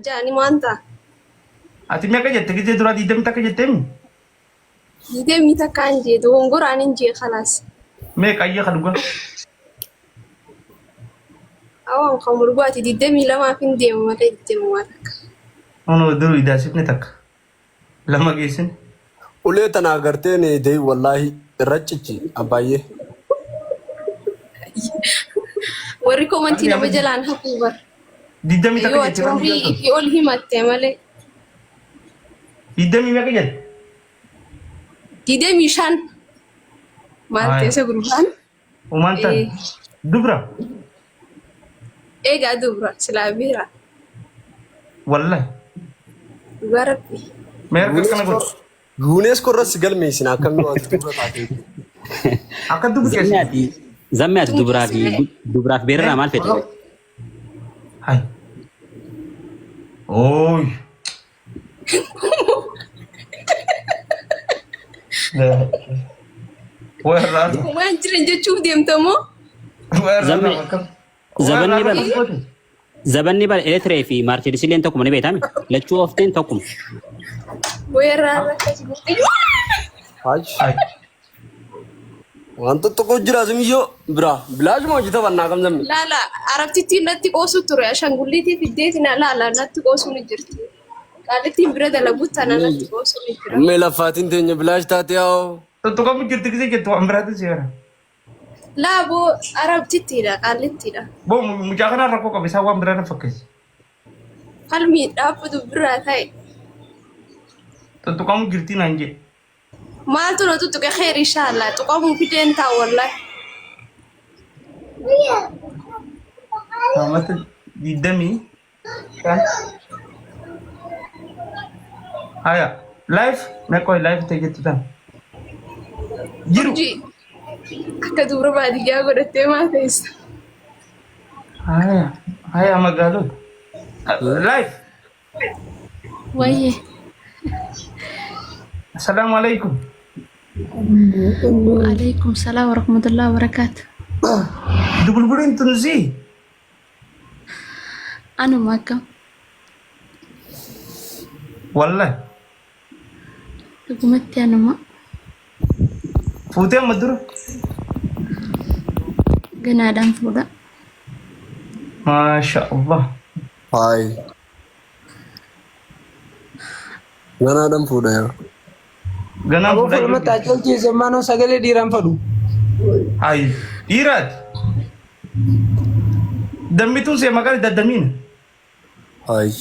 Jaani waan ta'a. Ati meeqa jette gizee duraa diidamii takka jetteemi? Diidamii takkaan jee dogongoraan hin jee kalaas. Meeqa ayyee ka dhugaa? Awwaan kan murgaati 22f hin deemu malee digdamii takka. Ono duru idaasifne takka. Lama geessine. Ulee tana agarteen deyi wallaahi irra cichi abbaayyee. Warri komantii nama jalaan hafuu bar. Digdamii takka Yoo ati jette barri umrii jalqabe. ifii ol himatte malee. Digdamii meeqa jette? 25 maal Haaya. ta'e isa gurbaan? Umaan tan. Eh. Dubra. Egaa dubra silaa beera. Wallahi. Dhugaa rabbi. Mee harka akkana godhi. UNESCO irratti galmeessina akkamii waan dubra taate. Akka dubbi Zammee keessi. ati zammee ati dubaraa fi dubaraaf beerraa maal fedhe? Hai. Ooy. Warra Waan jiran jechuuf deemtamoo? Zammee zabanni bara zabanni bara Eritiree fi Maarchedis illeen tokkuma ni beekame. Lachuu oofteen tokkuma. Weerraa akkas godhe. Haaj. Waan tuttuquu jira simiyyoo bira bilaashuma hojii taphannaa kam zammi. Laala arabtittiin natti qoosu ture ashangulliitii fiddeeti na laala natti qoosuu ni jirti. Qaalittiin bira dalagu tana natti qoosuu ni jira. Ummee laffaatiin teenya bilaash taate yaa'oo. Tuttuqamu jirti gisee jettu waan biraatti seera. Laaboo arabtittiidha qaalittiidha. Boo mucaa kanaan rakkoo qaba isaan waan biraa na fakkeessa. Qalmii dhaabbatu biraa ta'e. Tuttuqamu jirti naan jedhe. Maaltu na tuttuqe kheer inshaallah tuqamuu fideen taa wallahi. Amata 25. Haya, live meeqa live ta'e jettu tan. Jiru. Urjii akka dubra baadiyyaa godhattee maa teessa? Haya, haya magaalota. Live. Wayye. Assalaamu alaikum. Alaikum salaam warahmatullahi wabarakatuh. Dubulbuliin tun sii? Anuma akkam. Wallahi. Dhugumatti anuma. Fuutee amma dura? Ganaadhaan fuudha. Maasha Allah. Haay. Ganaadhaan fuudha yaa. Ganaan Aboo fuudhaa furmata jirti. achalchiise maanoo sagalee dhiiraan fadhu. Hayi. Dhiiraati. Dammituun see maqaan daddamiina. Haay.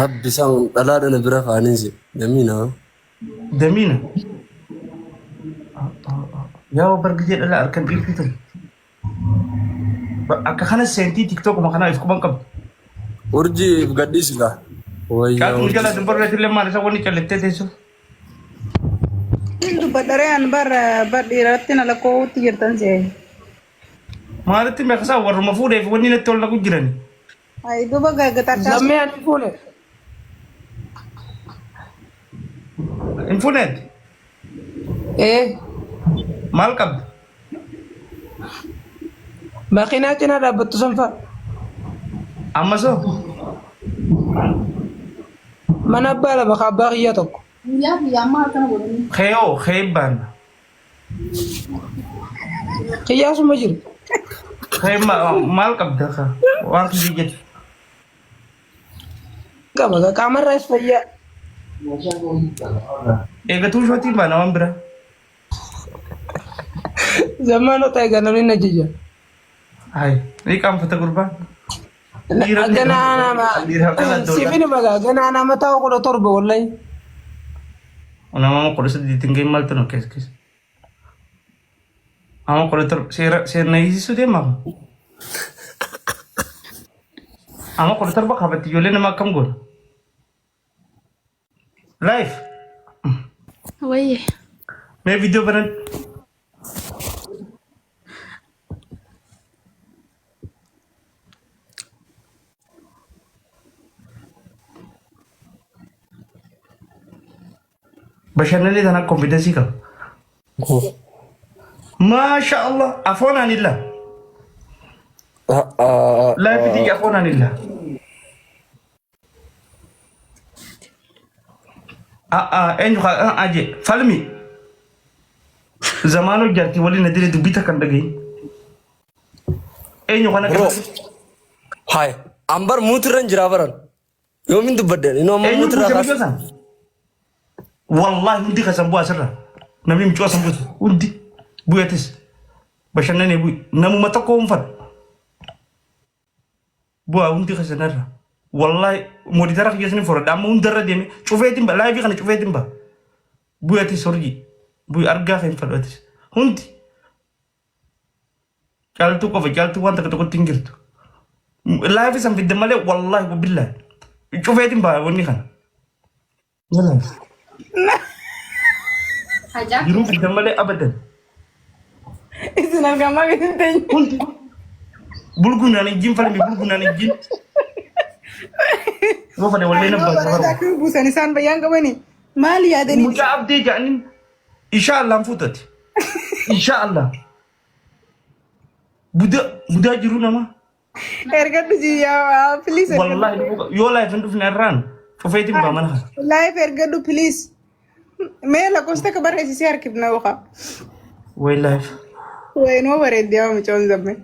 Rabbi isaan dhalaadhaan bira faaniin si. Damiina. Damiina. Yaa bargijee dhalaa harkan dhiirti tun. Akka kana seentii tiktookuma kanaa if quban qabdu. Urjii if gadhiisi gaa. Wayyaa Caaltuu urjii. jala dubarreetti illee maal isa wanni callittee teessu. Hin dubbadharee an bar bar dhiiratti na lakkoowutti jirtan see. Maalitti meeqasaa warruma fuudheef wanni natti ol naqu jirani. Ay duba gagatarkaa Zammee ani fuune. Hin fuuneet Ee maal qabda? makiinaa cinaa dhaabbattu san fa'a. Amma soo Mana abbaa lama ka abbaa kiyyaa tokko. Guyyaa guyyaa ammaa akkana godhanii. keeyoo keebbaan Kiyyaasuma jiru. kee maal qabda ka waan kiyya jettu. Qaba qaamarraas fayyaa. Eega tuushootiin baana waan biraa. Zammaanota egaa namni na jija. Hayi ni qaanfata gurbaan. Dhiira Ganaa nama dhiira kana siifin magaa ganaa nama ta'u 17 wallahi. Nama 18n ga'in maaltu nu keessa keessa. Nama 17 seera seerna hiisisuu deemaa. Nama 17 qabatti ijoollee nama akkam goona. Live. Wayye. Mee viidiyoo banan. Bashannanni tana konfidensii qaba. Maasha Allah afoon anilla. Live tiyya afoon anilla. A'a eenyu kaa a'a jee falmi. Zamaanoo jaartii waliin na dire dubbii takka hin dhagahin. Eenyu kana Bro. Hai. Ambar muutirra hin jiraa baran. Yoomin dubbadde? Inni amma Eenyu muutirraa buuse kaasa. mucoo san? Wallaahi hundi keessan bu'aa asirra. Namni mucoo san buuse hundi bu'eetis bashannanee bu'e. Namuma tokko hin fadhu. Bu'aa hundi keessan irra. Wallaahi mooditara kiyya isin fudhadha amma hundarra deeme cufeetiin ba'a laayivii kana cufeetiin ba'a. Bu'eetis horjii bu'e argaa kan hin fadhu atis hundi. Caaltuu qofa caaltuu waan takka tokkotti hin jirtu. Laafi san fidde malee wallaahi wabillahi. Cufeetiin ba'a wanni kana. Jiruu fidde malee abadan. Isin argamaa miti hin teenye. Hundi bulguunaan ijjiin falmi bulguunaan ijjiin. Yoo fedhe wallee na baasa Bareedaa barbaada. akkami buusan isaan bayyaan qabani. Maal yaadanii? Mucaa abdii ja'aniin Insha Allah hin fuutati. Insha Allah. Buda budaa jiru nama. Ergadhu jiyyaa please ergadhu. Wallahi dhufuu yoo live hin dhufne irraan cufeetiin baa mana kana. Live ergadhu please. Mee lakkoofsa takka barreessisee harkifna yookaan. Way live. Waynoo bareeddi yaa mucoon zamme.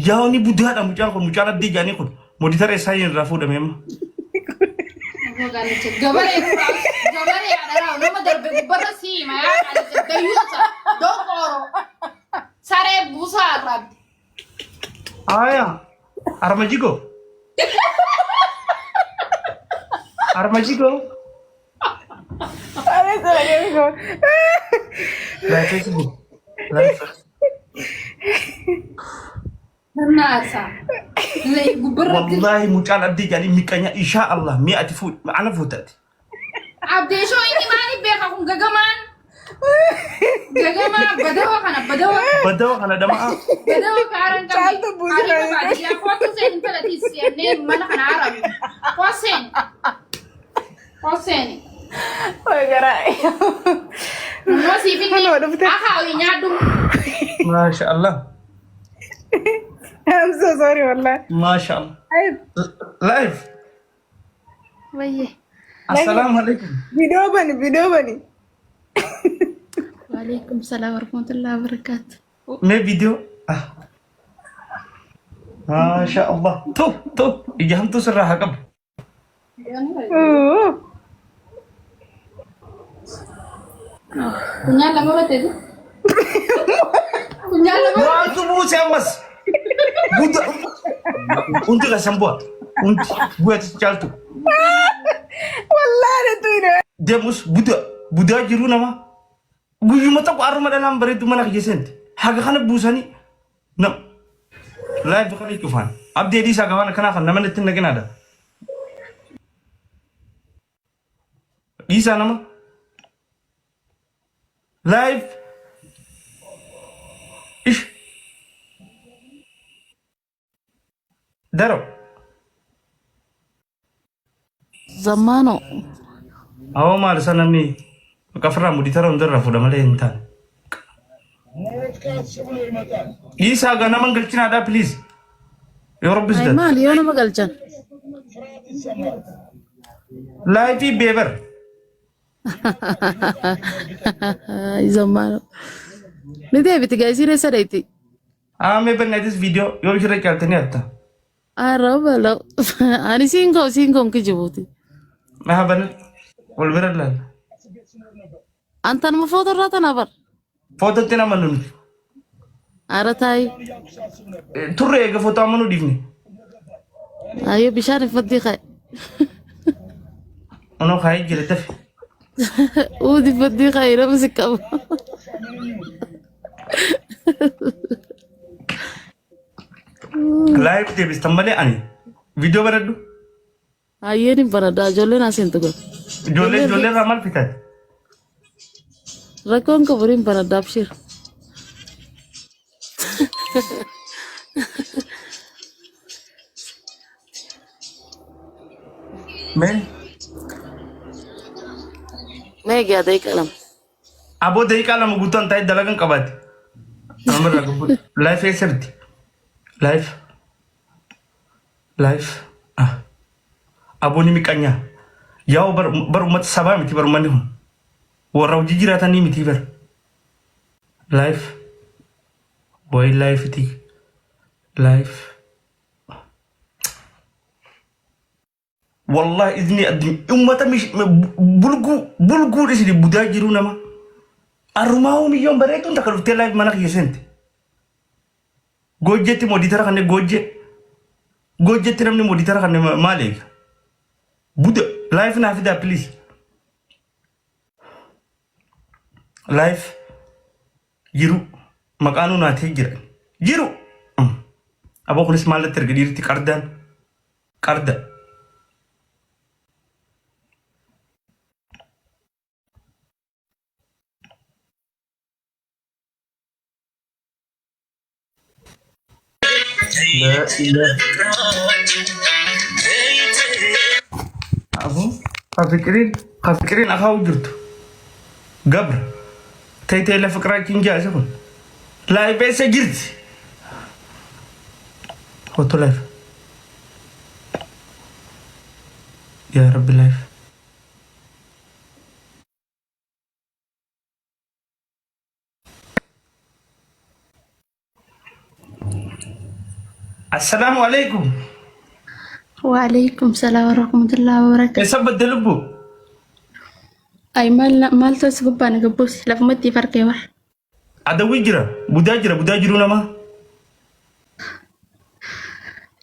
Yaa ni budaadha mucaan kun mucaan abdii jaanii kun moditara isaa irraa fuudhame amma. Gabaree gabaree adharaa nama darbe gubbarra sii hima yaa qaalicha dayyuusa doqooro saree buusaa arraabdi. Aya armajigo. Armajigo. Live Facebook. Live. Sirna aarsaa. Gubbarratti. Wallahi mucaan abdii jedhanii miqanya insha Allah mi'a ati fuudh ana fuutati. Abdeeshoo inni maaliif beeka kun gagamaan? Gagamaa badawa kana badawa. Badawa kana dhama'a. Badawa kaaran qabne. Caaltu buusira. Hariifa baadiyyaa kootu seen intala tiisiyannee mana kana haaramu. Kooseen. Kooseen. Way garaa. Immoo siif inni Kunoo dhufte. akaawi nyaadhu. Maasha Allah. I'm so sorry wallahi. Maasha Allah. Ay, Live. Wayye. Assalaamu alaikum. Video bani, video bani. Waalaikum salaam warahmatullahi wabarakatuh. Mee video. Ah. Maasha Allah. Tu tu ija hamtuu sirraa haa qabu. Funyaan lama irratti Funyaan lama. Maaltu buuse ammas? Buda. Hundi keessan bu'a. Hundi bu'eetu caaltu. Wallaahi natti hidhe. Deemus buda. Budaa jiruu nama. Guyyuma tokko haruma dhalaan bareeddu mana kiyya seente. Haga kana buusanii nam live kana cufaan. Abdii dhiisaa gabaan akkanaa kan nama itti hin naqinaadha. Dhiisaa nama. Live. Ish. Daro. Zammaano. Awoo maal isa namni qafirraa muditara hundarraa fuudha malee hin taane. Dhiisaa gaa nama hin galchinaadhaa please. Yoo rabbis Ay dha. maali yoo nama galchan. Laayifii beebar. Ay zammaano. Ni deebiti gaa isiin eessa deeyti? Aamee banneetis viidiyoo yoo ishirra caaltanii hatta. Arra bala. Ani siin koo siin koo hin kijibuuti. Maha bana wal bira laala. Antanuma footoo irraa tana bar. Footootti nama nuti. Ara taayi. Turre eega footoo amanuu dhiifne. Ayyoo bishaan iffatti ka'e. Onoo kaayee jira dafe. Uudi iffatti ka'e nama si qaba. Live deebistan malee ani viidiyoo baradhu. Hayyeen hin baradha ijoolleen asiin tugan. Ijoollee ijoollee irraa maal fitaati? Rakkoon qabu hin baradha abshir. Mee Mee gaa daqiiqa lama. Aboo daqiiqaa lama guutuu an taa'ee dalagan qabaate. Namarraa gabbuudha. Life eessatti? Life. Life. Ah. Aboo ni miqanyaa. Yaa'u bar bar uummata sabaa miti bar uummanni kun. Warra hojii jiraatanii miti bar. Life. Wayi life iti. Life. Wallahi izni addunyaa uummata bulguu bulguu dhisini budaa jiruu nama. Arrumaa miyyoon bareeduun takka dhuftee life mana kiyya seente. Goojjeetti mooditara kanneen goojjee. Goojjeetti namni mooditara kanneen maal eega? Buda life naa fidaa please. Life jiru maqaanuu naa ta'e jira. Jiru. Aboo kunis maallatti erga dhiirti qardaan qarda. La ilaha. Aboo ka fiqiriin ka fiqiriin akaa'u jirtu. Gabra. Taytee la fiqiraachiin jaa isa kun. Live eessa jirti? Hoto live. Yaa Rabbi live. Assalaamu alaikum. Waalaikum salaam warahmatullahi wabarakatuh. Eessa badde lubbu? Ay maal maaltu as gubbaa na gabbuus lafumatti farqee war. Adawwii jira. Budaa jira. Budaa jiruu namaa.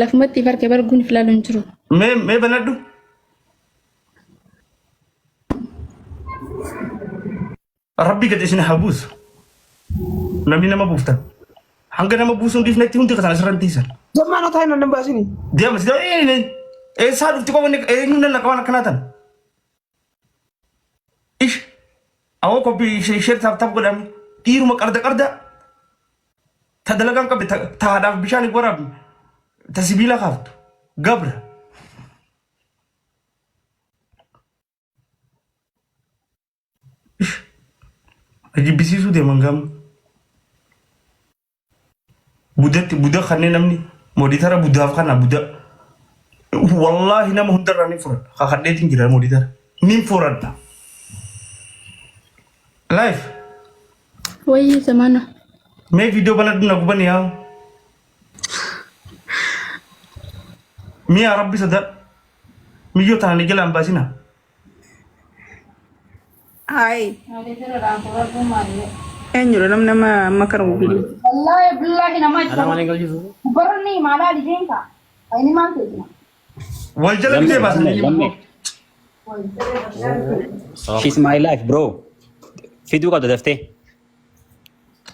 Lafumatti farqee bar guun filaalu hin jiru. Mee mee banadhu. Rabbi gad isin haa buusu. Namni nama buuftan. Hanga nama buusuun dhiifnetti hundi keessan asirra hin teessan. Zammaan otaa hin baasini. Deema si eessaa dhufti qofa inni eenyuun nan laqaban akkanaa tan. Ish awoo koppii ishee taaf taaf godhame dhiiruma qarda qarda ta dalagaan qabde ta haadhaaf bishaan hin waraabne ta sibiila kaaftu gabra. Na jibbisiisuu deeman gaama. Budatti buda kanneen namni moditara budaaf kana buda. Wallaahi nama hundarraa ni furadha. Kakadheetiin jira moditara. Ni furadha. Life. Wayii zamana. Mee viidiyoo banadhu na gubani yaa. Mi'a rabbi sodaa. Miyyoo tana ni jalaan baasina. Hayi. Eenyudha namni amma amma kana gugudu? Wallaahi billaahi nama gubbarra maalaa lijeen kaa. Inni maal ta'e Wal jala Zamme, bitee baasan. zamme, zamme. She's my life, bro. Fiduu qabda daftee.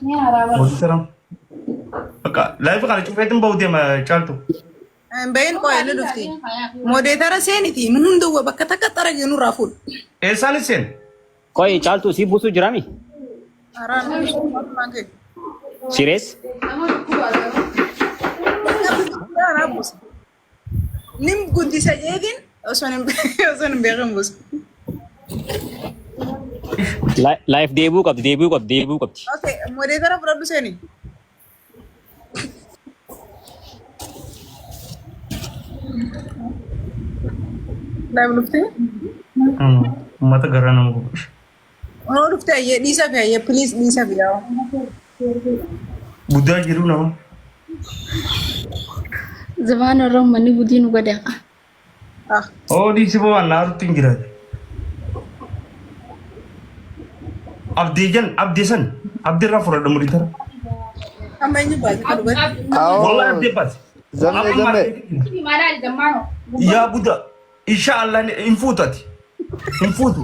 Ni haaraa Wal jala. Bakka live kana cufeetiin bahu deema caaltu. Bayin qo'ee ni dhufti. Moodeetara seeniti nu hunduwa bakka takka xaragee nurraa fuudhu. Eessaan seen? Qoy caaltuu sii buusuu jiraami? Haraan Sirees? Nim guddisa jeetiin osoo hin beekin buusa. Life deebuu qabdi, deebuu qabdi, deebuu qabdi. Okay, moodeetara fudhadhu seeni. Live dhuftee? Uummata garaa nama gubu. Onoo dhuftee ayyee dhiisa fi ayyee please dhiisa fi yaa. Guddaa jiru nama. Zabaan irra uummanni gudii nu godhe. Ah. Oo dhiisi boo waan naarutti hin jiraate. Abdii jan abdii san abdii irraa fudhadha muditara. Amma eenyu baase kan dubartii? Wallahi Awoo abdii baase. zamme Amma zamme. maarkeetii. Maalaali zammaano. Yaa buda insha Allah hin fuutati. Hin fuutu.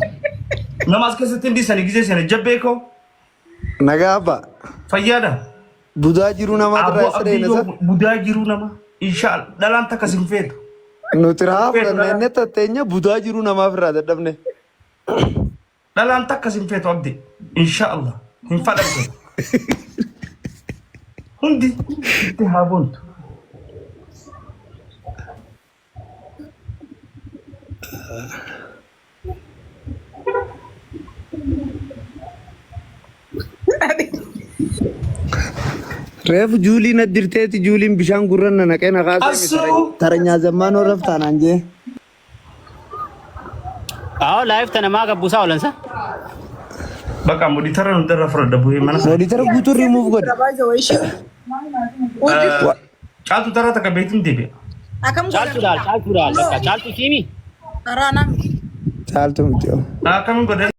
Nama as keessatti hin dhiisani gizee seena jabbee koo Nagaa abba. fayyaadha. Budaa jiruu namaatu irraa Abbo isa abdii dheena yoo isa. budaa jiruu nama insha Allah dhalaan takka sin feetu. Nuti rahaa Feetu fudhanne dhalaan. inni tatteenya budaa jiruu namaaf irraa dadhabne. Dhalaan takka sin feetu abdi insha Allah hin fadhamtu. Hundi itti haa boontu. Reefu juulii na dirteeti juuliin bishaan gurra na naqee na kaasee Asuu taranyaa zammaan horraf taanaan jee. Awo live tana maa gabbuusaa oolansa. Bakka moditara hundarra fudhadha bu'ee mana. Moditara guutuu remove godhi. Caaltu taraa takka beektiin deebi'a. Akkam Caaltu daal caaltu daal bakka caaltu siimi. Karaa namni. Caaltu miti. Akkamiin godhe?